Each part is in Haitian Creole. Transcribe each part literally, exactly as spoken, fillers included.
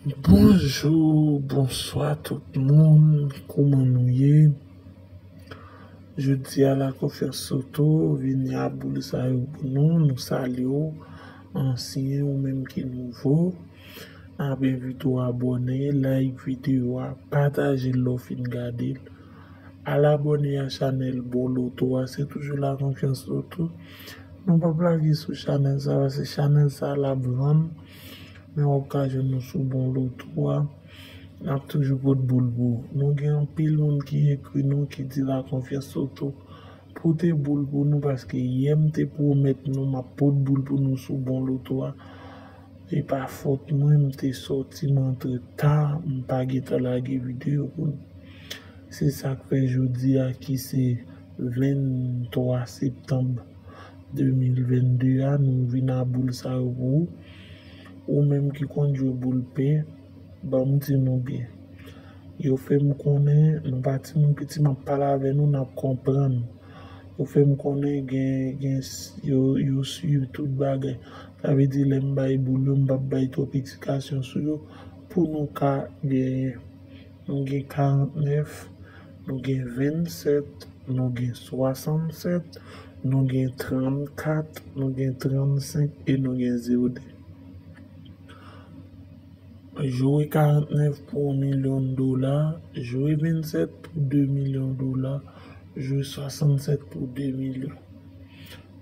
Bonjou, bonswa tout moun, kouman nou ye? Jodi a la Konfyans Loto vini a boul sa yo pou nou, nou salye w, ansyen ou menm ki nouvo. N ap envite w abòne, like videyo a, pataje l lè w fin gade l. Al abòne a chanèl Bon Loto a, se toujou la Konfyans Loto. Nou p ap lage sou chanèl sa, paske chanèl sa l ap vann, men w ap ka jwenn nou sou Bon Loto a. N ap toujou pot boul pou ou. Nou gen anpil moun ki ekri nou, ki di la Konfyans Loto pote boul pou nou, paske yè m te pwomèt nou m ap pot boul pou nou sou Bon Loto a. E pa fòt mwen, m te sòti, m antre ta, m pa gentan lage videyo pou nou. Se sa k fè jodi a, ki se venntwa septanm de mil vennde a, nou vin a boul sa yo pou ou. Ou menm ki konn jwe boul pè, ban m di nou byen. Yo fè m konnen, nou pa timoun piti, m ap pale avè nou, n ap konprann. Yo fè m konnen gen, gen, yo, yo swiv tout bagay. Sa vle di, lè m bay boul yo, m p ap bay twòp eksplikasyon sou yo, pou nou ka genyen. Nou gen karantnèf, nou gen vennsèt, nou gen swasannsèt, nou gen trannkat, nou gen trannsenk e nou gen zewo de. Jwe karantnèf pou yon milyon dola, jwe vennsèt pou de milyon dola, jwe swasannsèt pou de milyon.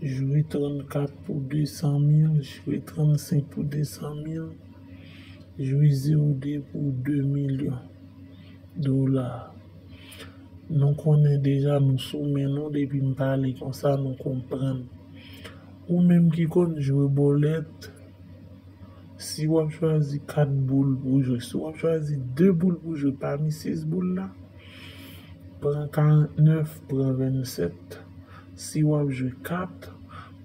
Jwe trannkat pou de san mil, jwe trannsenk pou de san mil, jwe zewo de pou de milyon dola. Nou konnen deja, nou sou men nou, depi m pale konsa, nou konprann. Ou menm ki konn jwe bòlèt, si w ap chwazi kat boul pou jwe, si w ap chwazi de boul pou jwe pami sis boul la, pran karantnèf, pran vennsèt. Si w ap jwe kat,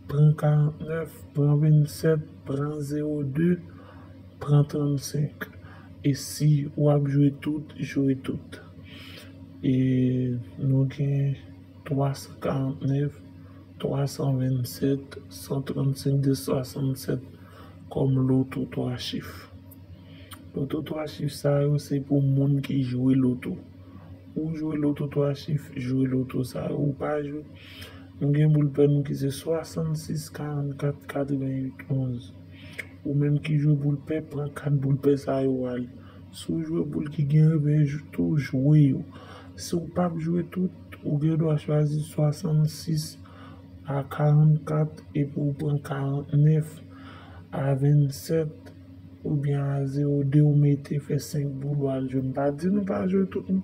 pran karantnèf, pran vennsèt, pran zewo de, pran trannsenk. E si w ap jwe tout, jwe tout. E nou gen twa san karantnèf, twa san vennsèt, san trannsenk, de swasannsèt kòm loto twa chif. Loto twa chif sa yo, se pou moun ki jwe loto. Ou jwe loto twa chif, jwe loto sa yo. Ou pa jwe, nou gen boul pè nou ki se swasannsèt, karannkat, katreventuit, onz. Ou menm ki jwe boul pè, pran kat boul pè sa yo ale. Si w jwe boul ki gen revè tou, jwe yo. Si w p ap jwe tout, ou gen dwa chwazi swasannsèt a karannkat epi w pran karantnèf a vennsèt oubyen a zewo de ou mete fè senk boul ou al jwe. M pa di nou pa jwe tout non.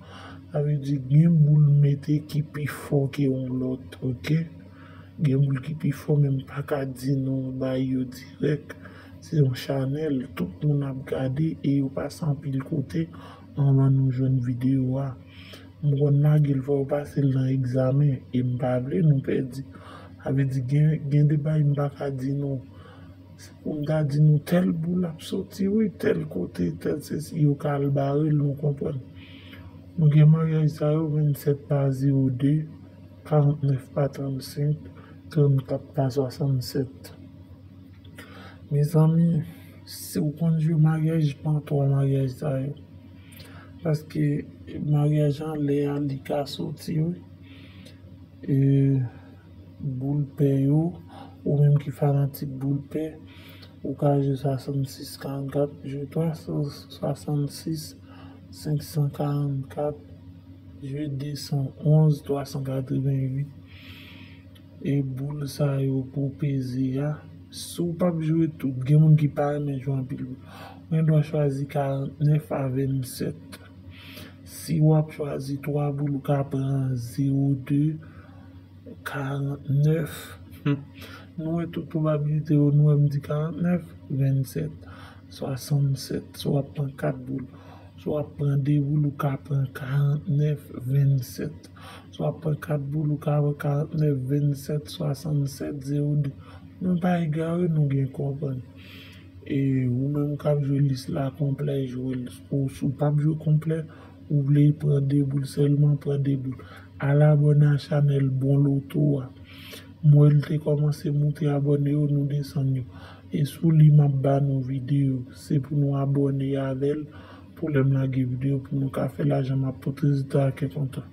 Sa vle di gen boul mete ki pi fò ke yon lòt, oke? Gen boul ki pi fò, men m pa ka di nou bay yo dirèk. Se yon chanèl, tout moun ap gade e yo pase anpil kote anvan nou jwenn videyo a. M konn lage l, fò yo pase l nan egzamen e m pa vle nou pèdi. Sa vle di gen, gen de bagay m pa ka di nou. Se pou m ta di nou tèl boul ap soti, wi, tèl kote, tèl sesi, yo ka al bare l, nou konprann. Nou gen maryaj sa yo, vennsèt pa zewo de, karantnèf pa trannsenk, trannkat pa swasannsèt. Mezanmi, si w konn jwe maryaj, pran twa maryaj sa yo. Paske maryaj anlè a, li ka soti, wi. E boul pè yo, ou menm ki fanatik boul pè, ou ka jwe swasannsèt karannkat, jwe twa san swasannsèt, senk san karannkat, jwe de san onz, twa san katreventuit. E boul sa yo pou peze a, si w p ap jwe tout, gen moun ki pa renmen jwe anpil boul. Ou gen dwa chwazi karantnèf a vennsèt. Si w ap chwazi twa boul, ou ka pran zewo de, karantnèf. Nou wè tout pwobabilite yo, nou wè m di karantnèf, vennsèt, swasannsèt. Si w ap pran kat boul, si w ap pran de boul, ou ka pran karantnèf, vennsèt. Si w ap pran kat boul, ou ka pran karantnèf, vennsèt, swasannsèt, zewo de. Nou pa egare, nou gen konprann. E ou menm k ap jwe lis la konplè, jwe l. Ou, si w p ap jwe konplè, ou vle pran de boul sèlman, pran de boul. Al abòne a chanèl Bon Loto a. M wè l te kòmanse moute abòne yo, nou desann yo. E sou li m ap ba nou videyo. Se pou nou abòne avè l pou lè m lage videyo pou nou ka fè lajan, m ap pote rezilta a kè kontan.